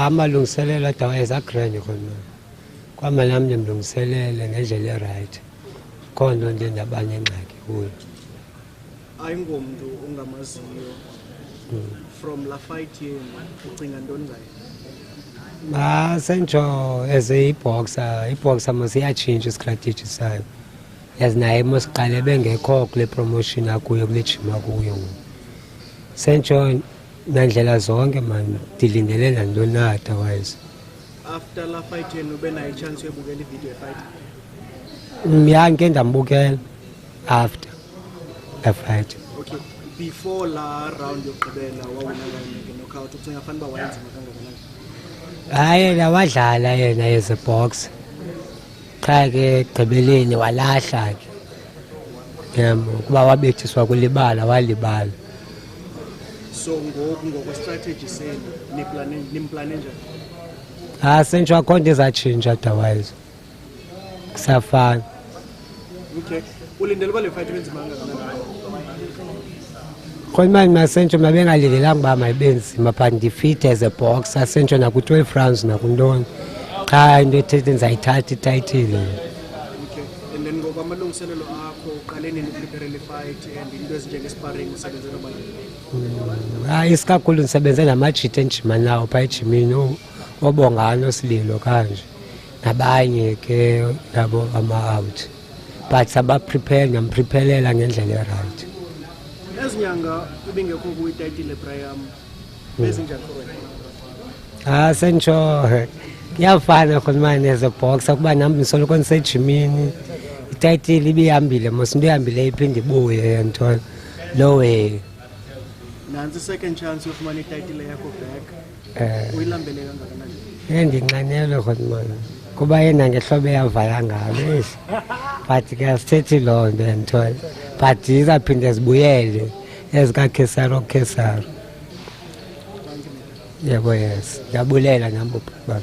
Amalungiselelo otherwise a-grand khona. Kwama nam ndimlungiselele ngendlela e-right. Akho nto nje ndaba nengxaki kuyo. Ayingomntu ongamaziyo from la fight yenu, ucinga ntoni ngaye? Ah, sentsho as i-boxer, i-boxer mos iyatshintsha i-strategy sayo. Yazi naye mos qale bengekho kule promotion akuyo, kule gym akuyo ngoku. Sentsho nandlela zonke man, ndilindele nantoni na otherwise. After la fight yenu ube nayo i-chance yobukela ividiyo ye-fight? Ya, ndike ndambukela after the fight. Okay, before la round yokugqibela wawina ngayo nge-knockout, ucinga fanuba wayenzima kangakanani? Hayi, yena wadlala yena as a boxer. Qha ke ekugqibeleni walahla ke. Yabo, kuba wabethiswa kulibala, walibala. So ngoku ngokwe-strategy senu nimplane njani? Ah, sentsho akho nto izatshintsha otherwise. Kusafana. Okay, ulindele uba le fight ibe nzima kangakanani? Khona mani masentsho mabengalindelanga uba mayibe nzima, but ndi-fit as a boxer, sentsho naku-12 rounds nakuntoni. Qha into ethethe ndizayithatha itayitile. Okay, and then ngokwamalungiselelo akho uqale nini uprepare le fight and into ezinjenge-sparring usebenze nobani? Hayi, isikakhulu ndisebenze namajita endijima nawo phaa ejimini, obongani osililo kanje nabanye ke nabo ama-out, but sabaprepare, ndampreparelela ngendlela e-right. Ezi nyanga ibingekho kuyitayitile, Brian, bezinjani for wena? Ah, sentsho kuyafana khona mani as a boxer, kuba nam ndisoloko ndisejimini. Itayitile ibihambile mos, into ihambileyo iphinde ibuye, yantoni loo way. Nantsi i-second chance yofumana itayitile yakho back. Uyilambele kangakanani? Ndinxanelwe khona mani, kuba yena ngehlobo eyavala ngalo eish, but ke asithethi loo nto, yantoni, but izawuphinde zibuyele ezikaKhesaro, Khesaro. Yebo, yes, ndiyabulela nam bhuti bam.